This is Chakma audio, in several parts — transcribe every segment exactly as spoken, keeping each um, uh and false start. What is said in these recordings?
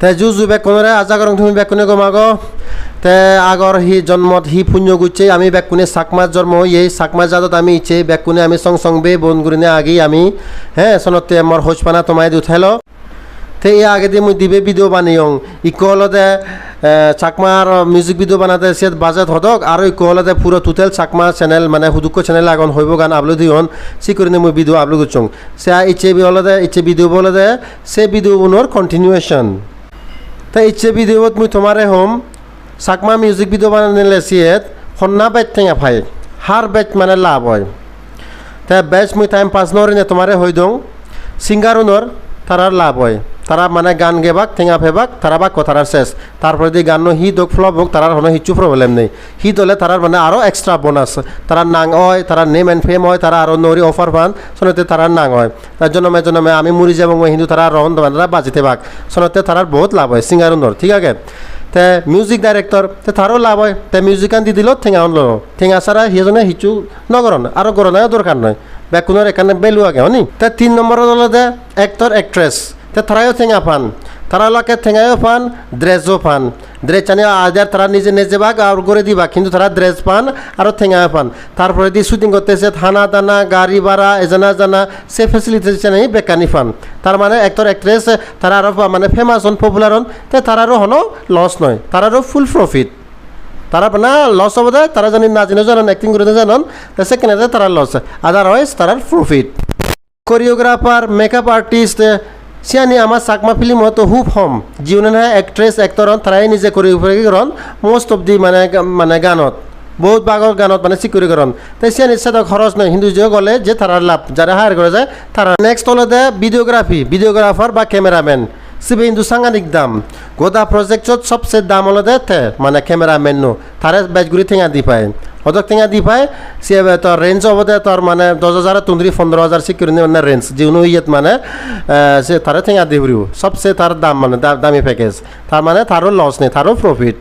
Te ju ju bekkunore, aja gorong tumi bekkune gom ago. Te agor hi jonmot hi punyo gocche, ami bekkune Chakma jonmo oye, Chakma jadot ami icche, bekkune ami song song bei bon gurine agi ami. He, sonotte mor hochpana tomai du thelo. Te e agedi mui dibe video baneyong. Ikko olode, eh, Chakmar music video banade siyot budget hodok, aro ikko olode puro total Chakma channel, mane hudukko channel agon, hoibo gan upload oyon, sik gurinei mui video upload gocchong. Se icche bi olode, icche video bo olode se video unor continuation. Te icche video bot mui tomare hom, Chakma music video bananile siyot honna bej tenga pai, har bej mane lab oi. Te bej mui time pass no gurinei tomare hoi dong, singer unor tarar lab oi. Tara mane gan gebak, tenga pebak, tara bakko tarar ses. Tar poredi ganno hit ok flop ok, tarar hono hissu problem nei. Hit ole tarar mane aro extra bonus. Tarar nang oi, tarar name and fame oi, tara aro nori offer pan, sonotte tarar nang oi. Ta jonome jonome ami muri jebong, hintu tara aro hono mane tara baji tebak. Sonotte tarar bohut lab oi singer unor, thik age? Te music director, te taro lab oi. Te music an di dilo, tenga un lo. Tenga sara hi jone hissu no goron, aro gorona dorkar noi. Bekkunor ekkan value age, honi? Te tin number olode actor, actress. Te tarayo tenga pan. Tara lake tengayo pan, dress o pan. Dress ani either tara nije nejebak ar gore dibak, hintu tara dress pan aro tengayo pan. Tar poredi shooting gotte siyot hana dana, gari bhara, ejana jana, se facilities ani bekkani pan. Tar mane actor, actress tara aro pa-, mane famous on, popular on, te tararo hono loss noi, tararo full profit. Tara bana loss obode, tara jani naji no janon, acting guri no janon, te sekkene de tara loss. Otherwise, tarar profit. Choreographer, makeup artist, eh, siyani ama Chakma film-ot to hub hom. Jiune nahi actress, actor on, tarai nije choreography goron, most of the mane, mane ganot. Bohut bagor ganot mane sik guri goron. Te siyani sedok horos noi, hintu je gole je tarar lab, jare hire gore jai, tarar. Next olode videography, videographer ba cameraman. Sibe hintu sangadik dam. Goda project-ot sobse dam olode te, mane cameraman no. Tare bej guri tenga di pai. Hodok tenga di pai, sibe to range obode tor mane dos hajar tun dhuri pondro hajar sik guri mane range. Jiuno iyet mane, eh, se tare tenga di puribo. Sobse tar dam mane da-, dami package. Tar mane taro loss nei, taro profit.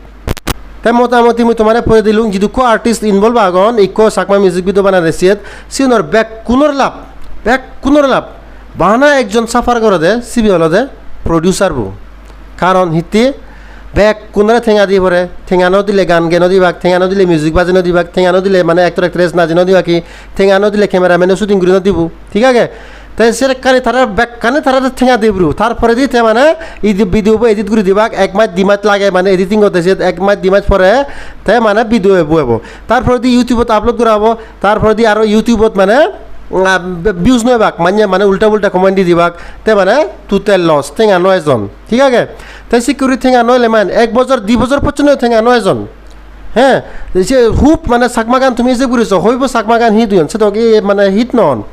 Te motamoti mui tomare pore dilung, jidukko artist involve agon, ikko Chakma music video banade siyot, siunor bekkunor lab, bekkunor lab. Bana ekjon suffer gorede, sibe olode producer bo. Karon hitte bekkunore tenga di pore, tenga no dile gan ge no dibak, tenga no dile music baje no dibak, tenga no dile mane actor actress naje no dibak, hi tenga no dile cameraman o shooting guri no dibo, thik age? Te serekkani tara bekkani tara tenga di puribo. Tar poredi te mane idi video bo edit guri dibak, ek mas di mas lage mane editing gotte, siyot ek mas di mas pore te mane video ebo ebo. Tar poredi YouTube-ot upload gora obo, tar poredi aro YouTube-ot mane, ah, views no ebak, manye mane ulta pulta comment di dibak, te mane total loss, tenga no ejon, thik age? Te sik guri tenga no ele mane ek bojor di bojor pojjonto tenga no ejon. He, se hub mane Chakma gan tumi je guriso, hoibo Chakma gan hit oyon, se to ki mane hit non.